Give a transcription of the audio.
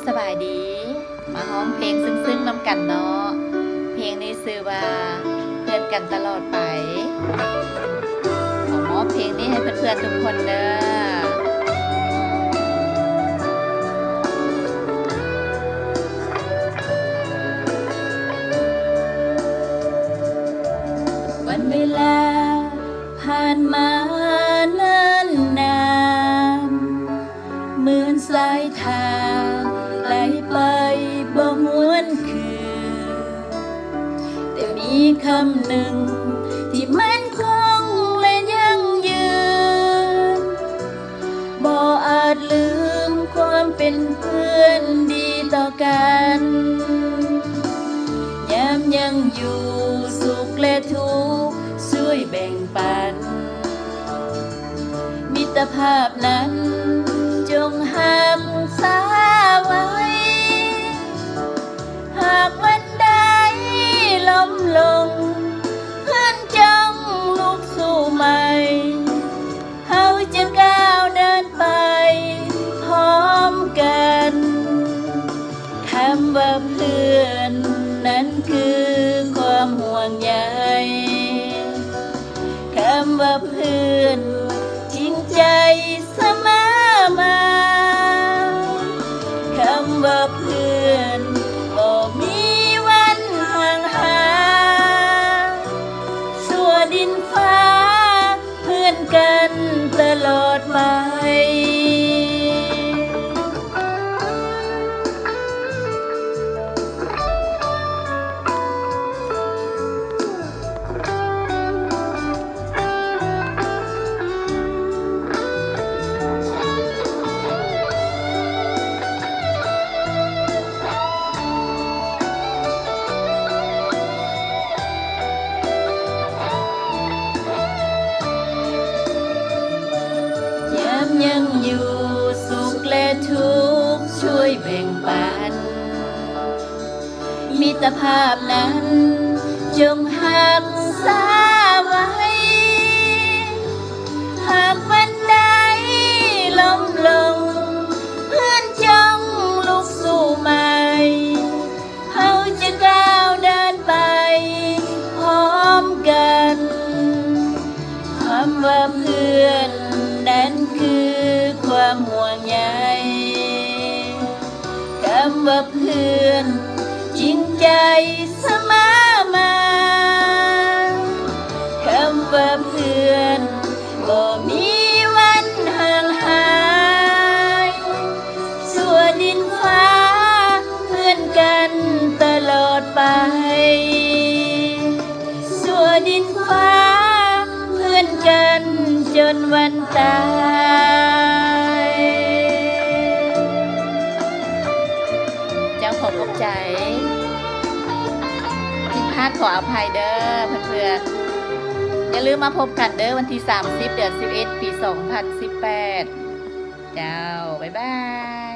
ສະບາຍດີ ມາຮ້ອງເພງຊຶ້ງໆນຳກັນເນາະ. ເພງນີ້ຊື່ວ່າ ເພື່ອນກັນຕະຫຼອດໄປ. ຂໍມອບເພງນີ້ໃຫ້ເພື່ອນໆທຸກຄົນເດີ. ວັນເວລາຜ່ານມານານນານ ເໝືອນສາຍທາງໄຫຼໄປບໍ່ຫວນຄືນ, ແຕ່ມີຄຳໜຶ່ງທີ່ໝັ້ນຄົງ ແລະ ຢັ້ງຢືນ, ບໍ່ອາດລືມຄວາມເປັນເພື່ອນດີຕໍ່ກັນ. ຍາມຍັງຢູ່ສຸກ ແລະ ທຸກ ຊ່ວຍແບ່ງປັນ. ມິດຕະພາບນັ້ນຈົ່ງຮັກສາໄວ້. ຫາກວັນໃດລົ້ມລົງ ເພື່ອນຈົ່ງລຸກສູ້ໃໝ່. ເຮົາຈະກ້າວເດີນໄປພ້ອມກັນ. ຄຳວ່າເພື່ອນນັ້ນຄືຄວາມຫ່ວງໃຍ. ຄຳວ່າເພື່ອນຈິງໃຈສະມາມາ. ຄຳວ່າເພື່ອນບໍ່ມີວັນຫ່າງຫາຍ. ຊົ່ວດິນຟ້າ ເພື່ອນກັນຕະຫຼອດໄປ. ຍາມຍັງຢູ່ສຸກ ແລະ ທຸກ ຊ່ວຍແບ່ງປັນ. ມິດຕະພາບນັ້ນຈົ່ງຮັກສາໄວ້. ຫາກວັນໃດລົ້ມລົງ ເພື່ອນຈົ່ງລຸກສູ້ໃໝ່. ເຮົາຈະກ້າວເດີນໄປພ້ອມກັນ. ຄຳວ່າເພື່ອນນັ້ນຄືຄວາມຫ່ວງໃຍ. ຄຳວ່າເພື່ອນຈິງໃຈສະມາມາ. ຄຳວ່າເພື່ອນບໍ່ມີວັນຫ່າງຫາຍ. ຊົ່ວດິນຟ້າເພື່ອນກັນຕະຫຼອດໄປ. ຊົ່ວດິນຟ້າເພື່ອນກັນຈົນວັນຕາຍ. ເຈົ້າ ຂໍຂອບໃຈ. ຜິດພາດຂໍອະໄພເດີເພື່ອນໆ. ຢ່າລືມມາພົບກັນເດີ ວັນທີສາມສິບ ເດືອນສິບເອັດ ປີສອງພັນສິບແປດ. ເຈົ້າ ບາຍບາຍ.